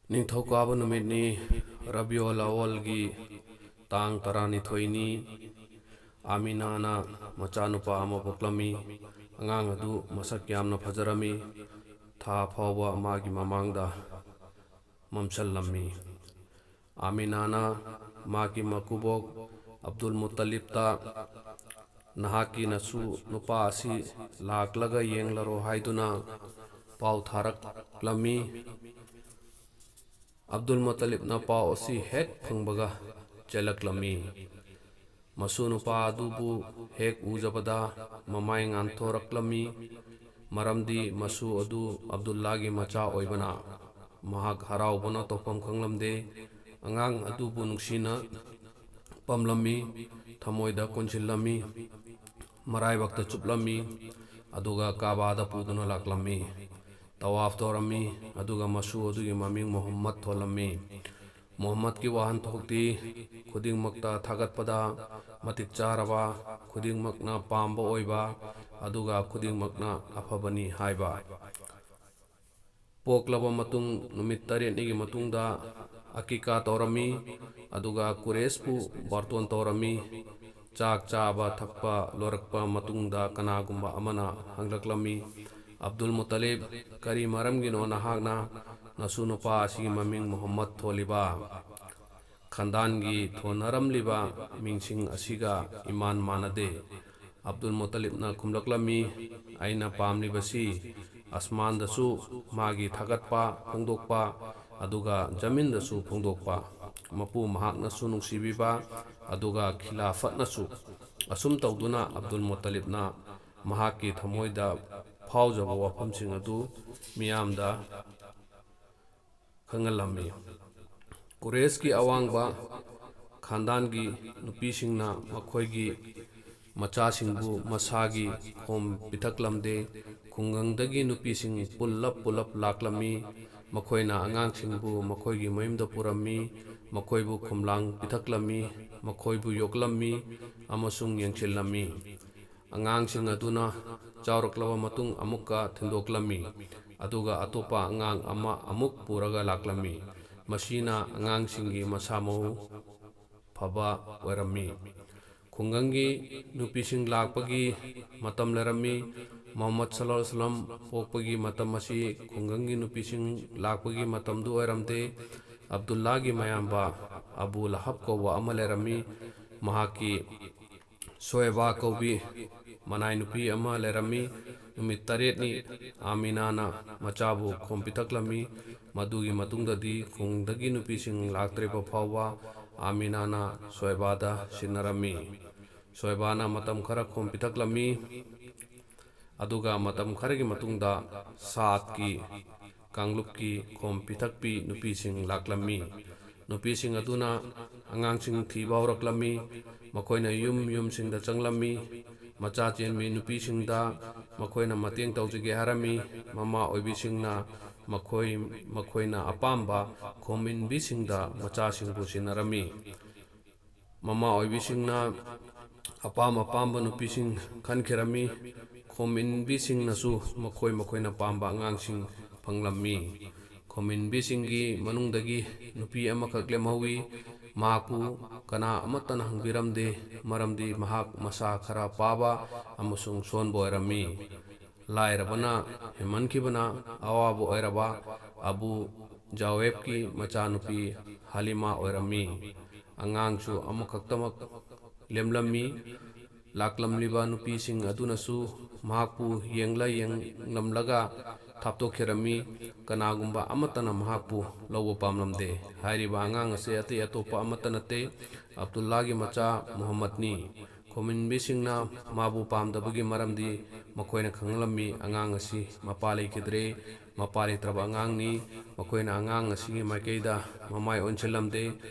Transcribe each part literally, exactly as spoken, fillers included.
ꯅꯤꯡꯊꯧꯀꯥꯕ ꯅꯨꯃꯤꯠꯅꯤ, ꯔꯕꯤꯎꯜ ꯑꯋꯜꯒꯤ ꯇꯥꯡ ꯇꯔꯥꯅꯤꯊꯣꯏꯅꯤ꯫ ꯑꯥꯃꯤꯅꯥꯅ ꯃꯆꯥꯅꯨꯄꯥ ꯑꯃ ꯄꯣꯛꯂꯝꯃꯤ꯫ ꯑꯉꯥꯡ ꯑꯗꯨ ꯃꯁꯛ ꯌꯥꯝꯅ ꯐꯖꯔꯝꯃꯤ꯫ ꯊꯥ ꯐꯥꯎꯕ ꯃꯥꯒꯤ ꯃꯃꯥꯡꯗ ꯃꯝꯁꯜꯂꯝꯃꯤ꯫ ꯑꯥꯃꯤꯅꯥꯅ ꯃꯍꯥꯛꯀꯤ ꯃꯀꯨꯕꯣꯛ ꯑꯕꯗꯨꯜ ꯃꯨꯠꯇꯂꯤꯕꯇ, "ꯅꯍꯥꯛꯀꯤ ꯅꯁꯨ ꯅꯨꯄꯥ ꯑꯁꯤ ꯂꯥꯛꯂꯒ ꯌꯦꯡꯂꯔꯣ" ꯍꯥꯏꯗꯨꯅ ꯄꯥꯎ ꯊꯥꯔꯛꯂꯝꯃꯤ꯫ ꯑꯕꯗꯨꯜ ꯃꯨꯠꯇꯂꯤꯕꯅ ꯄꯥꯎ ꯑꯁꯤ ꯍꯦꯛ ꯐꯪꯕꯒ ꯆꯦꯜꯂꯛꯂꯝꯃꯤ꯫ ꯃꯁꯨ ꯅꯨꯄꯥ ꯑꯗꯨꯕꯨ ꯍꯦꯛ ꯎꯖꯕꯗ ꯃꯃꯥꯏ ꯉꯥꯟꯊꯣꯔꯛꯂꯝꯃꯤ, ꯃꯔꯝꯗꯤ ꯃꯁꯨ ꯑꯗꯨ ꯑꯕꯗꯨꯜꯂꯥꯒꯤ ꯃꯆꯥ ꯑꯣꯏꯕꯅ꯫ ꯃꯍꯥꯛ ꯍꯔꯥꯎꯕꯅ ꯇꯧꯐꯝ ꯈꯪꯂꯝꯗꯦ꯫ ꯑꯉꯥꯡ ꯑꯗꯨꯕꯨ ꯅꯨꯡꯁꯤꯅ ꯄꯝꯂꯝꯃꯤ, ꯊꯃꯣꯏꯗ ꯀꯣꯟꯁꯤꯜꯂꯝꯃꯤ, ꯃꯔꯥꯏꯕꯛꯇ ꯆꯨꯞꯂꯝꯃꯤ, ꯑꯗꯨꯒ ꯀꯥꯕꯥꯗ ꯄꯨꯗꯨꯅ ꯂꯥꯛꯂꯝꯃꯤ꯫ ꯇꯋꯥꯐ ꯇꯧꯔꯝꯃꯤ, ꯑꯗꯨꯒ ꯃꯁꯨ ꯑꯗꯨꯒꯤ ꯃꯃꯤꯡ ꯃꯨꯍꯝꯃꯗ ꯊꯣꯜꯂꯝꯃꯤ꯫ ꯃꯨꯍꯝꯃꯗꯀꯤ ꯋꯥꯍꯟꯊꯣꯛꯇꯤ ꯈꯨꯗꯤꯡꯃꯛꯇ ꯊꯥꯒꯠꯄꯗ ꯃꯇꯤꯛ ꯆꯥꯔꯕ, ꯈꯨꯗꯤꯡꯃꯛꯅ ꯄꯥꯝꯕ ꯑꯣꯏꯕ, ꯑꯗꯨꯒ ꯈꯨꯗꯤꯡꯃꯛꯅ ꯑꯐꯕꯅꯤ ꯍꯥꯏꯕ꯫ ꯄꯣꯛꯂꯕ ꯃꯇꯨꯡ ꯅꯨꯃꯤꯠ ꯇꯔꯦꯠꯅꯤꯒꯤ ꯃꯇꯨꯡꯗ ꯑꯀꯤꯀꯥ ꯇꯧꯔꯝꯃꯤ, ꯑꯗꯨꯒ ꯀꯨꯔꯦꯁꯄꯨ ꯕꯥꯔꯇꯣꯟ ꯇꯧꯔꯝꯃꯤ꯫ ꯆꯥꯛ ꯆꯥꯕ ꯊꯛꯄ ꯂꯣꯏꯔꯛꯄ ꯃꯇꯨꯡꯗ ꯀꯅꯥꯒꯨꯝꯕ ꯑꯃꯅ ꯍꯪꯂꯛꯂꯝꯃꯤ, "ꯑꯕꯗꯨꯜ ꯃꯨꯠꯇꯂꯤꯕ, ꯀꯔꯤ ꯃꯔꯝꯒꯤꯅꯣ ꯅꯍꯥꯛꯅ ꯅꯁꯨ ꯅꯨꯄꯥ ꯑꯁꯤꯒꯤ ꯃꯃꯤꯡ ꯃꯨꯍꯝꯃꯗ ꯊꯣꯜꯂꯤꯕ? ꯈꯥꯟꯗꯥꯟꯒꯤ ꯊꯣꯟꯅꯔꯝꯂꯤꯕ ꯃꯤꯡꯁꯤꯡ ꯑꯁꯤꯒ ꯏꯃꯥꯟ ꯃꯥꯟꯅꯗꯦ"꯫ ꯑꯕꯗꯨꯜ ꯃꯨꯠꯇꯂꯤꯕꯅ ꯈꯨꯝꯂꯛꯂꯝꯃꯤ, "ꯑꯩꯅ ꯄꯥꯝꯂꯤꯕꯁꯤ ꯑꯁꯃꯥꯟꯗꯁꯨ ꯃꯥꯒꯤ ꯊꯥꯒꯠꯄ ꯐꯣꯡꯗꯣꯛꯄ, ꯑꯗꯨꯒ ꯖꯃꯤꯟꯗꯁꯨ ꯐꯣꯡꯗꯣꯛꯄ, ꯃꯄꯨ ꯃꯍꯥꯛꯅꯁꯨ ꯅꯨꯡꯁꯤꯕꯤꯕ, ꯑꯗꯨꯒ ꯈꯤꯂꯥꯐꯠꯅꯁꯨ"꯫ ꯑꯁꯨꯝ ꯇꯧꯗꯨꯅ ꯑꯕꯗꯨꯜ ꯃꯨꯠꯇꯂꯤꯕꯅ ꯃꯍꯥꯛꯀꯤ ꯊꯃꯣꯏꯗ ꯐꯥꯎꯖꯕ ꯋꯥꯐꯝꯁꯤꯡ ꯑꯗꯨ ꯃꯤꯌꯥꯝꯗ ꯈꯪꯍꯜꯂꯝꯃꯤ꯫ ꯀꯨꯔꯦꯁꯀꯤ ꯑꯋꯥꯡꯕ ꯈꯥꯟꯗꯥꯟꯒꯤ ꯅꯨꯄꯤꯁꯤꯡꯅ ꯃꯈꯣꯏꯒꯤ ꯃꯆꯥꯁꯤꯡꯕꯨ ꯃꯁꯥꯒꯤ ꯈꯣꯝ ꯄꯤꯊꯛꯂꯝꯗꯦ꯫ ꯈꯨꯡꯒꯪꯗꯒꯤ ꯅꯨꯄꯤꯁꯤꯡ ꯄꯨꯜꯂꯞ ꯄꯨꯜꯂꯞ ꯂꯥꯛꯂꯝꯃꯤ꯫ ꯃꯈꯣꯏꯅ ꯑꯉꯥꯡꯁꯤꯡꯕꯨ ꯃꯈꯣꯏꯒꯤ ꯃꯌꯨꯝꯗ ꯄꯨꯔꯝꯃꯤ, ꯃꯈꯣꯏꯕꯨ ꯈꯣꯝꯂꯥꯡ ꯄꯤꯊꯛꯂꯝꯃꯤ, ꯃꯈꯣꯏꯕꯨ ꯌꯣꯛꯂꯝꯃꯤ ꯑꯃꯁꯨꯡ ꯌꯦꯡꯁꯤꯜꯂꯝꯃꯤ꯫ ꯑꯉꯥꯡꯁꯤꯡ ꯑꯗꯨꯅ ꯆꯥꯎꯔꯛꯂꯕ ꯃꯇꯨꯡ ꯑꯃꯨꯛꯀ ꯊꯤꯟꯗꯣꯛꯂꯝꯃꯤ꯫ ꯑꯗꯨꯒ ꯑꯇꯣꯞꯄ ꯑꯉꯥꯡ ꯑꯃ ꯑꯃꯨꯛ ꯄꯨꯔꯒ ꯂꯥꯛꯂꯝꯃꯤ꯫ ꯃꯁꯤꯅ ꯑꯉꯥꯡꯁꯤꯡꯒꯤ ꯃꯁꯥ ꯃꯎ ꯐꯕ ꯑꯣꯏꯔꯝꯃꯤ꯫ ꯈꯨꯡꯒꯪꯒꯤ ꯅꯨꯄꯤꯁꯤꯡ ꯂꯥꯛꯄꯒꯤ ꯃꯇꯝ ꯂꯩꯔꯝꯃꯤ꯫ ꯃꯨꯍꯝꯃꯗ ꯁꯜꯂꯜꯂꯥꯍꯨ ꯑꯂꯩꯍꯤ ꯋꯁꯜꯂꯝ ꯄꯣꯛꯄꯒꯤ ꯃꯇꯝ ꯑꯁꯤ ꯈꯨꯡꯒꯪꯒꯤ ꯅꯨꯄꯤꯁꯤꯡ ꯂꯥꯛꯄꯒꯤ ꯃꯇꯝꯗꯨ ꯑꯣꯏꯔꯝꯗꯦ꯫ ꯑꯕꯗꯨꯜꯂꯥꯒꯤ ꯃꯌꯥꯝꯕ ꯑꯕꯨ ꯂꯍꯕ ꯀꯧꯕ ꯑꯃ ꯂꯩꯔꯝꯃꯤ꯫ ꯃꯍꯥꯛꯀꯤ ꯁꯣꯏꯕꯥ ꯀꯧꯕꯤ ꯃꯅꯥꯏ ꯅꯨꯄꯤ ꯑꯃ ꯂꯩꯔꯝꯃꯤ꯫ ꯅꯨꯃꯤꯠ ꯇꯔꯦꯠꯅꯤ ꯑꯥꯃꯤꯅꯥꯅ ꯃꯆꯥꯕꯨ ꯈꯣꯝ ꯄꯤꯊꯛꯂꯝꯃꯤ꯫ ꯃꯗꯨꯒꯤ ꯃꯇꯨꯡꯗꯗꯤ ꯈꯨꯡꯒꯪꯗꯒꯤ ꯅꯨꯄꯤꯁꯤꯡ ꯂꯥꯛꯇ꯭ꯔꯤꯕ ꯐꯥꯎꯕ ꯑꯥꯃꯤꯅꯥꯅ ꯁꯣꯏꯕꯥꯗ ꯁꯤꯟꯅꯔꯝꯃꯤ꯫ ꯁꯣꯏꯕꯥꯅ ꯃꯇꯝ ꯈꯔ ꯈꯣꯝ ꯄꯤꯊꯛꯂꯝꯃꯤ꯫ ꯑꯗꯨꯒ ꯃꯇꯝ ꯈꯔꯒꯤ ꯃꯇꯨꯡꯗ ꯁꯥꯗꯀꯤ ꯀꯥꯡꯂꯨꯞꯀꯤ ꯈꯣꯝ ꯄꯤꯊꯛꯄꯤ ꯅꯨꯄꯤꯁꯤꯡ ꯂꯥꯛꯂꯝꯃꯤ꯫ ꯅꯨꯄꯤꯁꯤꯡ ꯑꯗꯨꯅ ꯑꯉꯥꯡꯁꯤꯡ ꯊꯤꯕ ꯍꯧꯔꯛꯂꯝꯃꯤ꯫ ꯃꯈꯣꯏꯅ ꯌꯨꯝ ꯌꯨꯝꯁꯤꯡꯗ ꯆꯪꯂꯝꯃꯤ꯫ ꯃꯆꯥ ꯆꯦꯟꯕꯤ ꯅꯨꯄꯤꯁꯤꯡꯗ ꯃꯈꯣꯏꯅ ꯃꯇꯦꯡ ꯇꯧꯖꯒꯦ ꯍꯥꯏꯔꯝꯃꯤ꯫ ꯃꯃꯥ ꯑꯣꯏꯕꯤꯁꯤꯡꯅ ꯃꯈꯣꯏ ꯃꯈꯣꯏꯅ ꯑꯄꯥꯝꯕ ꯈꯣꯝ ꯏꯟꯕꯤꯁꯤꯡꯗ ꯃꯆꯥꯁꯤꯡꯕꯨ ꯁꯤꯟꯅꯔꯝꯃꯤ꯫ ꯃꯃꯥ ꯑꯣꯏꯕꯤꯁꯤꯡꯅ ꯑꯄꯥꯝ ꯑꯄꯥꯝꯕ ꯅꯨꯄꯤꯁꯤꯡ ꯈꯟꯈꯤꯔꯝꯃꯤ꯫ ꯈꯣꯝ ꯏꯟꯕꯤꯁꯤꯡꯅꯁꯨ ꯃꯈꯣꯏ ꯃꯈꯣꯏꯅ ꯄꯥꯝꯕ ꯑꯉꯥꯡꯁꯤꯡ ꯐꯪꯂꯝꯃꯤ꯫ ꯈꯣꯝ ꯏꯟꯕꯤꯁꯤꯡꯒꯤ ꯃꯅꯨꯡꯗꯒꯤ ꯅꯨꯄꯤ ꯑꯃꯈꯛ ꯂꯦꯝꯍꯧꯋꯤ꯫ ꯃꯍꯥꯛꯄꯨ ꯀꯅꯥ ꯑꯃꯠꯇꯅ ꯍꯪꯕꯤꯔꯝꯗꯦ, ꯃꯔꯝꯗꯤ ꯃꯍꯥꯛ ꯃꯁꯥ ꯈꯔ ꯄꯥꯕ ꯑꯃꯁꯨꯡ ꯁꯣꯟꯕ ꯑꯣꯏꯔꯝꯃꯤ꯫ ꯂꯥꯏꯔꯕꯅ ꯍꯦꯟꯃꯟꯈꯤꯕꯅ ꯑꯋꯥꯕ ꯑꯣꯏꯔꯕ ꯑꯕꯨ ꯖꯥꯋꯦꯕꯀꯤ ꯃꯆꯥꯅꯨꯄꯤ ꯍꯂꯤꯃꯥ ꯑꯣꯏꯔꯝꯃꯤ꯫ ꯑꯉꯥꯡꯁꯨ ꯑꯃꯈꯛꯇꯃꯛ ꯂꯦꯝꯂꯝꯃꯤ꯫ ꯂꯥꯛꯂꯝꯂꯤꯕ ꯅꯨꯄꯤꯁꯤꯡ ꯑꯗꯨꯅꯁꯨ ꯃꯍꯥꯛꯄꯨ ꯌꯦꯡꯂ ꯌꯦꯡꯂꯝꯂꯒ ꯊꯥꯞꯇꯣꯛꯈꯤꯔꯝꯃꯤ꯫ ꯀꯅꯥꯒꯨꯝꯕ ꯑꯃꯠꯇꯅ ꯃꯍꯥꯛꯄꯨ ꯂꯧꯕ ꯄꯥꯝꯂꯝꯗꯦ꯫ ꯍꯥꯏꯔꯤꯕ ꯑꯉꯥꯡ ꯑꯁꯤ ꯑꯇꯩ ꯑꯇꯣꯞꯄ ꯑꯃꯠꯇ ꯅꯠꯇꯦ, ꯑꯕꯗꯨꯜꯂꯥꯒꯤ ꯃꯆꯥ ꯃꯨꯍꯝꯃꯗꯅꯤ꯫ ꯈꯣꯝ ꯏꯟꯕꯤꯁꯤꯡꯅ ꯃꯥꯕꯨ ꯄꯥꯝꯗꯕꯒꯤ ꯃꯔꯝꯗꯤ ꯃꯈꯣꯏꯅ ꯈꯪꯂꯝꯃꯤ ꯑꯉꯥꯡ ꯑꯁꯤ ꯃꯄꯥ ꯂꯩꯈꯤꯗ꯭ꯔꯦ, ꯃꯄꯥ ꯂꯩꯇ꯭ꯔꯕ ꯑꯉꯥꯡꯅꯤ꯫ ꯃꯈꯣꯏꯅ ꯑꯉꯥꯡ ꯑꯁꯤꯒꯤ ꯃꯥꯏꯀꯩꯗ ꯃꯃꯥꯏ ꯑꯣꯟꯁꯤꯜꯂꯝꯗꯦ꯫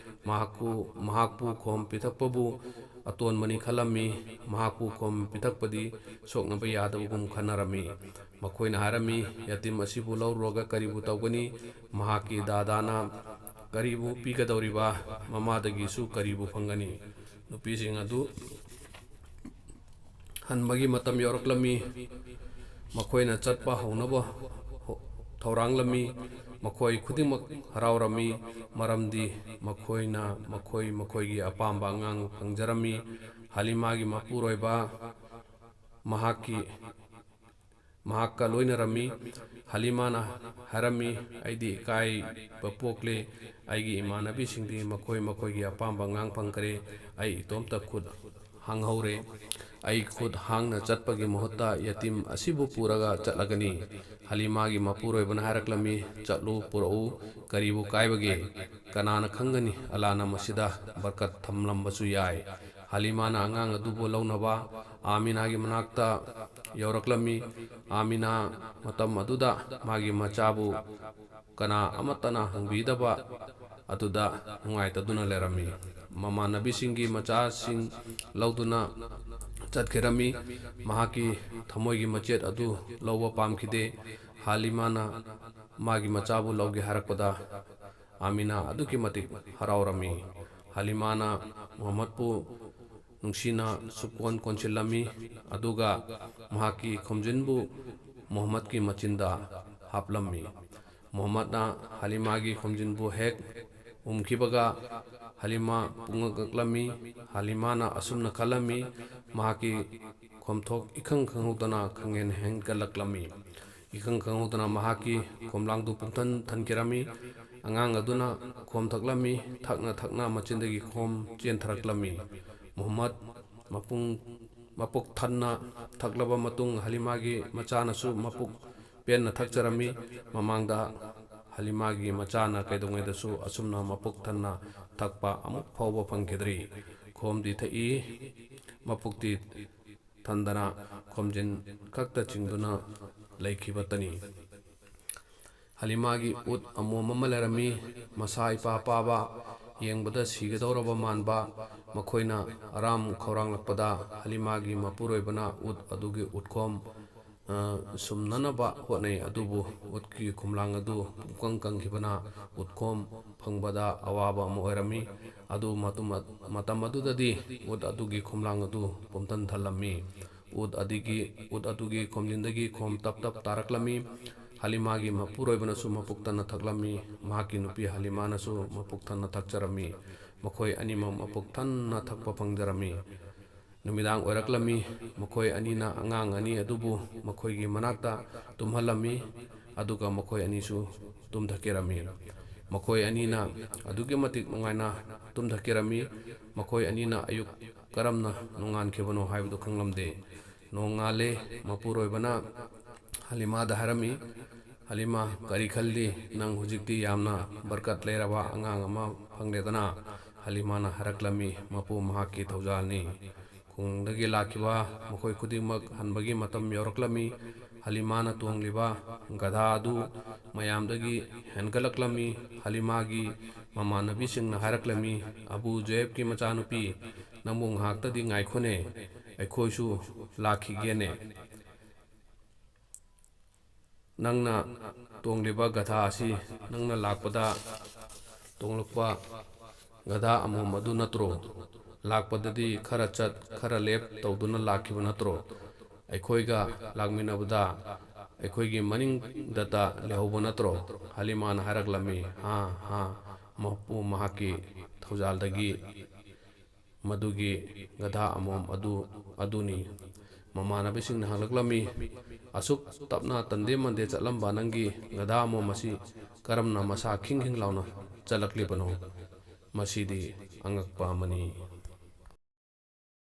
ꯃꯍꯥꯛꯄꯨ, ꯃꯍꯥꯛꯄꯨ ꯈꯣꯝ ꯄꯤꯊꯛꯄꯕꯨ ꯑꯇꯣꯟꯕꯅꯤ ꯈꯜꯂꯝꯃꯤ꯫ ꯃꯍꯥꯛꯄꯨ ꯈꯣꯝ ꯄꯤꯊꯛꯄꯗꯤ ꯁꯣꯛꯅꯕ ꯌꯥꯗꯕꯒꯨꯝ ꯈꯟꯅꯔꯝꯃꯤ꯫ ꯃꯈꯣꯏꯅ ꯍꯥꯏꯔꯝꯃꯤ, "ꯌꯥꯇꯤꯝ ꯑꯁꯤꯕꯨ ꯂꯧꯔꯨꯔꯒ ꯀꯔꯤꯕꯨ ꯇꯧꯒꯅꯤ? ꯃꯍꯥꯛꯀꯤ ꯗꯥꯗꯥꯅ ꯀꯔꯤꯕꯨ ꯄꯤꯒꯗꯧꯔꯤꯕ? ꯃꯃꯥꯗꯒꯤꯁꯨ ꯀꯔꯤꯕꯨ ꯐꯪꯒꯅꯤ?" ꯅꯨꯄꯤꯁꯤꯡ ꯑꯗꯨ ꯍꯟꯕꯒꯤ ꯃꯇꯝ ꯌꯧꯔꯛꯂꯝꯃꯤ꯫ ꯃꯈꯣꯏꯅ ꯆꯠꯄ ꯍꯧꯅꯕ ꯍꯣ-, ꯊꯧꯔꯥꯡꯂꯝꯃꯤ꯫ ꯃꯈꯣꯏ ꯈꯨꯗꯤꯡꯃꯛ ꯍꯔꯥꯎꯔꯝꯃꯤ, ꯃꯔꯝꯗꯤ ꯃꯈꯣꯏꯅ ꯃꯈꯣꯏ ꯃꯈꯣꯏꯒꯤ ꯑꯄꯥꯝꯕ ꯑꯉꯥꯡ ꯐꯪꯖꯔꯝꯃꯤ꯫ ꯍꯂꯤꯃꯥꯒꯤ ꯃꯄꯨꯔꯣꯏꯕ ꯃꯍꯥꯛꯀꯤ, ꯃꯍꯥꯛꯀ ꯂꯣꯏꯅꯔꯝꯃꯤ꯫ ꯍꯂꯤꯃꯥꯅ ꯍꯥꯏꯔꯝꯃꯤ, "ꯑꯩꯗꯤ ꯏꯀꯥꯏꯕ ꯄꯣꯛꯂꯦ꯫ ꯑꯩꯒꯤ ꯏꯃꯥꯟꯅꯕꯤꯁꯤꯡꯗꯤ ꯃꯈꯣꯏ ꯃꯈꯣꯏꯒꯤ ꯑꯄꯥꯝꯕ ꯑꯉꯥꯡ ꯐꯪꯈ꯭ꯔꯦ꯫ ꯑꯩ ꯏꯇꯣꯝꯇ ꯈꯨꯠ ꯍꯥꯡꯍꯧꯔꯦ꯫ ꯑꯩ ꯈꯨꯠ ꯍꯥꯡꯅ ꯆꯠꯄꯒꯤ ꯃꯍꯨꯠꯇ ꯌꯦꯇꯤꯝ ꯑꯁꯤꯕꯨ ꯄꯨꯔꯒ ꯆꯠꯂꯒꯅꯤ꯫" ꯍꯂꯤꯃꯥꯒꯤ ꯃꯄꯨꯔꯣꯏꯕꯅ ꯍꯥꯏꯔꯛꯂꯝꯃꯤ, "ꯆꯠꯂꯨ, ꯄꯨꯔꯛꯎ, ꯀꯔꯤꯕꯨ ꯀꯥꯏꯕꯒꯦ? ꯀꯅꯥꯅ ꯈꯪꯒꯅꯤ, ꯑꯂꯥꯅ ꯃꯁꯤꯗ ꯕꯔꯀꯠ ꯊꯝꯂꯝꯕꯁꯨ ꯌꯥꯏ꯫" ꯍꯂꯤꯃꯥꯅ ꯑꯉꯥꯡ ꯑꯗꯨꯕꯨ ꯂꯧꯅꯕ ꯑꯥꯃꯤꯅꯥꯒꯤ ꯃꯅꯥꯛꯇ ꯌꯧꯔꯛꯂꯝꯃꯤ꯫ ꯑꯥꯃꯤꯅꯥ ꯃꯇꯝ ꯑꯗꯨꯗ ꯃꯥꯒꯤ ꯃꯆꯥꯕꯨ ꯀꯅꯥ ꯑꯃꯠꯇꯅ ꯍꯪꯕꯤꯗꯕ ꯑꯗꯨꯗ ꯅꯨꯡꯉꯥꯏꯇꯗꯨꯅ ꯂꯩꯔꯝꯃꯤ꯫ ꯃꯃꯥꯟꯅꯕꯤꯁꯤꯡꯒꯤ ꯃꯆꯥꯁꯤꯡ ꯂꯧꯗꯨꯅ ꯆꯠꯈꯤꯔꯝꯃꯤ꯫ ꯃꯍꯥꯛꯀꯤ ꯊꯃꯣꯏꯒꯤ ꯃꯆꯦꯠ ꯑꯗꯨ ꯂꯧꯕ ꯄꯥꯝꯈꯤꯗꯦ꯫ ꯍꯥꯂꯤꯃꯥꯅ ꯃꯥꯒꯤ ꯃꯆꯥꯕꯨ ꯂꯧꯒꯦ ꯍꯥꯏꯔꯛꯄꯗ ꯑꯥꯃꯤꯅꯥ ꯑꯗꯨꯛꯀꯤ ꯃꯇꯤꯛ ꯍꯔꯥꯎꯔꯝꯃꯤ꯫ ꯍꯥꯂꯤꯃꯥꯅ ꯃꯨꯍꯝꯃꯗꯄꯨ ꯅꯨꯡꯁꯤꯅ ꯁꯨꯛꯀꯣꯟ ꯀꯣꯟꯁꯤꯜꯂꯝꯃꯤ, ꯑꯗꯨꯒ ꯃꯍꯥꯛꯀꯤ ꯈꯣꯝꯖꯤꯟꯕꯨ ꯃꯨꯍꯝꯃꯗꯀꯤ ꯃꯆꯤꯟꯗ ꯍꯥꯞꯂꯝꯃꯤ꯫ ꯃꯨꯍꯝꯃꯗꯅ ꯍꯥꯂꯤꯃꯥꯒꯤ ꯈꯣꯝꯖꯤꯟꯕꯨ ꯍꯦꯛ ꯎꯝꯈꯤꯕꯒ, ꯍꯥꯂꯤꯃꯥ ꯄꯨꯡꯉꯛ ꯉꯛꯂꯝꯃꯤ꯫ ꯍꯥꯂꯤꯃꯥꯅ ꯑꯁꯨꯝꯅ ꯈꯜꯂꯝꯃꯤ, ꯃꯍꯥꯛꯀꯤ ꯈꯣꯝꯊꯣꯛ ꯏꯈꯪ ꯈꯪꯍꯧꯗꯅ ꯈꯪꯍꯦꯟ ꯍꯦꯟꯒꯠꯂꯛꯂꯝꯃꯤ꯫ ꯏꯈꯪ ꯈꯪꯍꯧꯗꯅ ꯃꯍꯥꯛꯀꯤ ꯈꯣꯝꯂꯥꯡꯗꯨ ꯄꯨꯡꯊꯟ ꯊꯟꯈꯤꯔꯝꯃꯤ꯫ ꯑꯉꯥꯡ ꯑꯗꯨꯅ ꯈꯣꯝ ꯊꯛꯂꯝꯃꯤ꯫ ꯊꯛꯅ ꯊꯛꯅ ꯃꯆꯤꯟꯗꯒꯤ ꯈꯣꯝ ꯆꯦꯟꯊꯔꯛꯂꯝꯃꯤ꯫ ꯃꯨꯍꯝꯃꯗ ꯃꯄꯨꯡ, ꯃꯄꯨꯛ ꯊꯟꯅ ꯊꯛꯂꯕ ꯃꯇꯨꯡ, ꯍꯂꯤꯃꯥꯒꯤ ꯃꯆꯥꯅꯁꯨ ꯃꯄꯨꯛ ꯄꯦꯟꯅ ꯊꯛꯆꯔꯝꯃꯤ꯫ ꯃꯃꯥꯡꯗ ꯍꯂꯤꯃꯥꯒꯤ ꯃꯆꯥꯅ ꯀꯩꯗꯧꯉꯩꯗꯁꯨ ꯑꯁꯨꯝꯅ ꯃꯄꯨꯛ ꯊꯟꯅ ꯊꯛꯄ ꯑꯃꯨꯛ ꯐꯥꯎꯕ ꯐꯪꯈꯤꯗ꯭ꯔꯤ꯫ ꯈꯣꯝꯗꯤ ꯊꯛꯏ, ꯃꯄꯨꯛꯇꯤ ꯊꯟꯗꯅ ꯈꯣꯝꯖꯤꯟ ꯈꯛꯇ ꯆꯤꯡꯗꯨꯅ ꯂꯩꯈꯤꯕꯇꯅꯤ꯫ ꯍꯂꯤꯃꯥꯒꯤ ꯎꯠ ꯑꯃꯣꯝ ꯑꯃ ꯂꯩꯔꯝꯃꯤ꯫ ꯃꯁꯥ ꯏꯄꯥ ꯄꯥꯕ, ꯌꯦꯡꯕꯗ ꯁꯤꯒꯗꯧꯔꯕ ꯃꯥꯟꯕ꯫ ꯃꯈꯣꯏꯅ ꯑꯔꯥꯝ ꯈꯧꯔꯥꯡꯂꯛꯄꯗ ꯍꯂꯤꯃꯥꯒꯤ ꯃꯄꯨꯔꯣꯏꯕꯅ ꯎꯠ ꯑꯗꯨꯒꯤ ꯎꯠꯈꯣꯝ, ꯑ, ꯁꯨꯝꯅꯅꯕ ꯍꯣꯠꯅꯩ, ꯑꯗꯨꯕꯨ ꯎꯠꯀꯤ ꯈꯣꯝꯂꯥꯡ ꯑꯗꯨ ꯄꯨꯡꯀꯪ ꯀꯪꯈꯤꯕꯅ ꯎꯠꯈꯣꯝ ꯐꯪꯕꯗ ꯑꯋꯥꯕ ꯑꯃ ꯑꯣꯏꯔꯝꯃꯤ꯫ ꯑꯗꯨ ꯃꯇꯨꯡ, ꯃꯇꯝ ꯑꯗꯨꯗꯗꯤ ꯎꯠ ꯑꯗꯨꯒꯤ ꯈꯣꯝꯂꯥꯡ ꯑꯗꯨ ꯄꯨꯝꯊꯟ ꯊꯜꯂꯝꯃꯤ꯫ ꯎꯠ ꯑꯗꯨꯒꯤ, ꯎꯠ ꯑꯗꯨꯒꯤ ꯈꯣꯝꯖꯤꯟꯗꯒꯤ ꯈꯣꯝ ꯇꯞ ꯇꯞ ꯇꯥꯔꯛꯂꯝꯃꯤ꯫ ꯍꯂꯤꯃꯥꯒꯤ ꯃꯄꯨꯔꯣꯏꯕꯅꯁꯨ ꯃꯄꯨꯛ ꯊꯟꯅ ꯊꯛꯂꯝꯃꯤ, ꯃꯍꯥꯛꯀꯤ ꯅꯨꯄꯤ ꯍꯂꯤꯃꯥꯅꯁꯨ ꯃꯄꯨꯛ ꯊꯟꯅ ꯊꯛꯆꯔꯝꯃꯤ꯫ ꯃꯈꯣꯏ ꯑꯅꯤꯃꯛ ꯃꯄꯨꯛ ꯊꯟꯅ ꯊꯛꯄ ꯐꯪꯖꯔꯝꯃꯤ꯫ ꯅꯨꯃꯤꯗꯥꯡ ꯑꯣꯏꯔꯛꯂꯝꯃꯤ꯫ ꯃꯈꯣꯏ ꯑꯅꯤꯅ ꯑꯉꯥꯡ ꯑꯅꯤ ꯑꯗꯨꯕꯨ ꯃꯈꯣꯏꯒꯤ ꯃꯅꯥꯛꯇ ꯇꯨꯝꯍꯜꯂꯝꯃꯤ, ꯑꯗꯨꯒ ꯃꯈꯣꯏ ꯑꯅꯤꯁꯨ ꯇꯨꯝꯊꯈꯤꯔꯝꯃꯤ꯫ ꯃꯈꯣꯏ ꯑꯅꯤꯅ ꯑꯗꯨꯛꯀꯤ ꯃꯇꯤꯛ ꯅꯨꯡꯉꯥꯏꯅ ꯇꯨꯝꯊꯈꯤꯔꯝꯃꯤ꯫ ꯃꯈꯣꯏ ꯑꯅꯤꯅ ꯑꯌꯨꯛ ꯀꯔꯝꯅ ꯅꯣꯡꯉꯥꯟꯈꯤꯕꯅꯣ ꯍꯥꯏꯕꯗꯨ ꯈꯪꯂꯝꯗꯦ꯫ ꯅꯣꯡꯉꯥꯜꯂꯦ꯫ ꯃꯄꯨꯔꯣꯏꯕꯅ ꯍꯂꯤꯃꯥꯗ ꯍꯥꯏꯔꯝꯃꯤ, "ꯍꯂꯤꯃꯥ, ꯀꯔꯤ ꯈꯜꯂꯤ? ꯅꯪ ꯍꯧꯖꯤꯛꯇꯤ ꯌꯥꯝꯅ ꯕꯔꯀꯠ ꯂꯩꯔꯕ ꯑꯉꯥꯡ ꯑꯃ ꯐꯪꯂꯦꯗꯅ?" ꯍꯂꯤꯃꯥꯅ ꯍꯥꯏꯔꯛꯂꯝꯃꯤ, "ꯃꯄꯨ, ꯃꯍꯥꯛꯀꯤ ꯊꯧꯖꯥꯜꯅꯤ꯫ ꯈꯨꯡꯒꯪꯗꯒꯤ ꯂꯥꯛꯈꯤꯕ ꯃꯈꯣꯏ ꯈꯨꯗꯤꯡꯃꯛ ꯍꯟꯕꯒꯤ ꯃꯇꯝ ꯌꯧꯔꯛꯂꯝꯃꯤ꯫ ꯍꯂꯤꯃꯥꯅ ꯇꯣꯡꯂꯤꯕ ꯒꯙꯥ ꯑꯗꯨ ꯃꯌꯥꯝꯗꯒꯤ ꯍꯦꯟꯒꯠꯂꯛꯂꯝꯃꯤ꯫ ꯍꯂꯤꯃꯥꯒꯤ ꯃꯃꯥꯟꯅꯕꯤꯁꯤꯡꯅ ꯍꯥꯏꯔꯛꯂꯝꯃꯤ, 'ꯑꯕꯨ ꯖꯣꯌꯦꯕꯀꯤ ꯃꯆꯥꯅꯨꯄꯤ, ꯅꯪꯕꯨ ꯉꯥꯏꯍꯥꯛꯇꯗꯤ ꯉꯥꯏꯈꯣꯅꯦ, ꯑꯩꯈꯣꯏꯁꯨ ꯂꯥꯛꯈꯤꯒꯦꯅꯦ꯫ ꯅꯪꯅ ꯇꯣꯡꯂꯤꯕ ꯒꯙꯥ ꯑꯁꯤ ꯅꯪꯅ ꯂꯥꯛꯄꯗ ꯇꯣꯡꯂꯛꯄ ꯒꯙꯥ ꯑꯃꯣꯝ ꯑꯗꯨ ꯅꯠꯇ꯭ꯔꯣ? ꯂꯥꯛꯄꯗꯗꯤ ꯈꯔ ꯆꯠ, ꯈꯔ ꯂꯦꯞ ꯇꯧꯗꯨꯅ ꯂꯥꯛꯈꯤꯕ ꯅꯠꯇ꯭ꯔꯣ? ꯑꯩꯈꯣꯏꯒ ꯂꯥꯛꯃꯤꯟꯅꯕꯗ ꯑꯩꯈꯣꯏꯒꯤ ꯃꯅꯤꯡꯗꯇ ꯂꯩꯍꯧꯕ ꯅꯠꯇ꯭ꯔꯣ?" ꯍꯂꯤꯃꯥꯅ ꯍꯥꯏꯔꯛꯂꯝꯃꯤ, "ꯍꯥ, ꯍꯥ, ꯃꯄꯨ, ꯃꯍꯥꯛꯀꯤ ꯊꯧꯖꯥꯜꯗꯒꯤ ꯃꯗꯨꯒꯤ ꯒꯙꯥ ꯑꯃꯣꯝ ꯑꯗꯨ, ꯑꯗꯨꯅꯤ꯫" ꯃꯃꯥꯟꯅꯕꯁꯤꯡꯅ ꯍꯪꯂꯛꯂꯝꯃꯤ, "ꯑꯁꯨꯛ ꯇꯞꯅ ꯇꯟꯗꯦ ꯃꯟꯗꯦ ꯆꯠꯂꯝꯕ ꯅꯪꯒꯤ ꯒꯙꯥ ꯑꯃꯣꯝ ꯑꯁꯤ ꯀꯔꯝꯅ ꯃꯁꯥ ꯈꯤꯡ ꯈꯤꯡ ꯂꯥꯎꯅ ꯆꯠꯂꯛꯂꯤꯕꯅꯣ? ꯃꯁꯤꯗꯤ ꯑꯉꯛꯄ ꯑꯃꯅꯤ꯫"